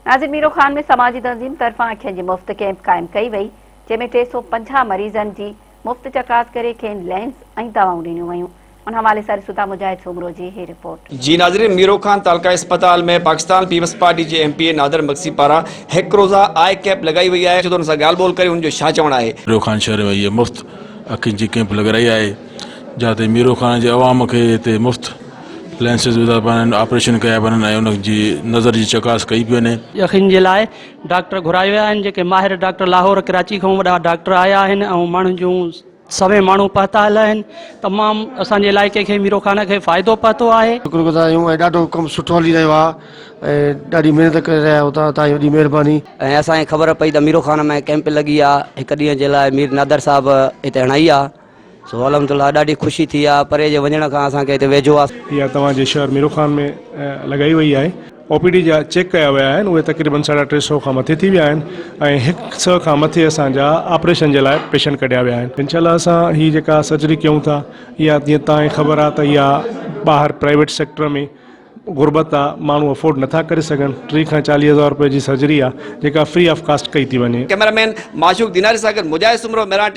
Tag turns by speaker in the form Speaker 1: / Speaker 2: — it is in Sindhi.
Speaker 1: ناظر ميرو خان ۾ سماجي تنظيم طرفان اکين جي مفت ڪئمپ قائم ڪئي وئي جنهن ۾ 350 مريضن جي مفت چڪاس ڪري کين لينز ۽ دوائون ڏنيون ويون ان حوالي سان ڏسون ٿا مجاهد سومرو جي هي رپورٽ.
Speaker 2: جي ناظرين ميرو خان تعلقه اسپتال ۾ پاڪستان پيپلز پارٽي جي ايم پي اي نادر مگسي پاران هڪ روزه آء ڪئمپ لڳائي وئي آهي اچو ته ان سان ڳالهه ٻولهه ڪريون هن جو ڇا چوڻ آهي.
Speaker 3: ميرو خان شهر ۾ هيء مفت اکين جي ڪئمپ لڳرائي آهي جاتي ميرو خان جي عوام کي هتي مفت لينسز وڌا پيا وڃن، آپريشن ڪيا پيا وڃن ۽ ان جي نظر جي چڪاس ڪئي پئي وڃي.
Speaker 4: اکين جي لاء ڊاڪٽر گهرايا ويا آهن جيڪي ماهر ڊاڪٽر لاهور ڪراچي کان وڏا ڊاڪٽر آيا آهن ۽ ماڻهن جون سوين ماڻهو پهتل آهن تمام اسان جي علائقي کي ميرو خان کي فائدو پهتو آهي.
Speaker 5: شڪر گذار آهيون ۽ ڏاڍو ڪم سٺو هلي رهيو آهي ۽ ڏاڍي محنت ڪري رهيا آهيو توهان توهان جي وڏي مهرباني.
Speaker 6: ۽ اسان کي خبر پئي ته ميرو خان ۾ ڪئمپ لڳي آ هڪ ڏينهن جي لاء مير نادر صاحب هتي هڻائي آ. سو الحمد الله ڏاڍي خوشي ٿي آ پري جي وڃڻ کان اسان کي هتي ويجهو آ.
Speaker 7: اها توهان جي شهر ميرو خان ۾ لڳائي وئي آهي. او پي ڊي جا چيڪ ڪيا ويا آهن اهي تقريبن ساڍا 300 کان مٿي ٿي ويا آهن ۽ هڪ سئو کان مٿي اسان جا آپريشن جي لاء پيشنٽ ڪڍيا ويا آهن. انشاء الله اسان هي جيڪا سرجري ڪيون ٿا اها جيئن توهان کي خبر آهي ته اها ٻاهر پرائيويٽ سيڪٽر ۾ غربت آ ماڻهو افورڊ نٿا ڪري سگهن 30 کان 40 هزار روپيه جي سرجري آ جيڪا فري آف ڪاسٽ ڪئي ٿي وڃي.
Speaker 2: ڪئميرا مين معشوق ديناري سان گڏ مجاهد سومرو، ميران ٽي.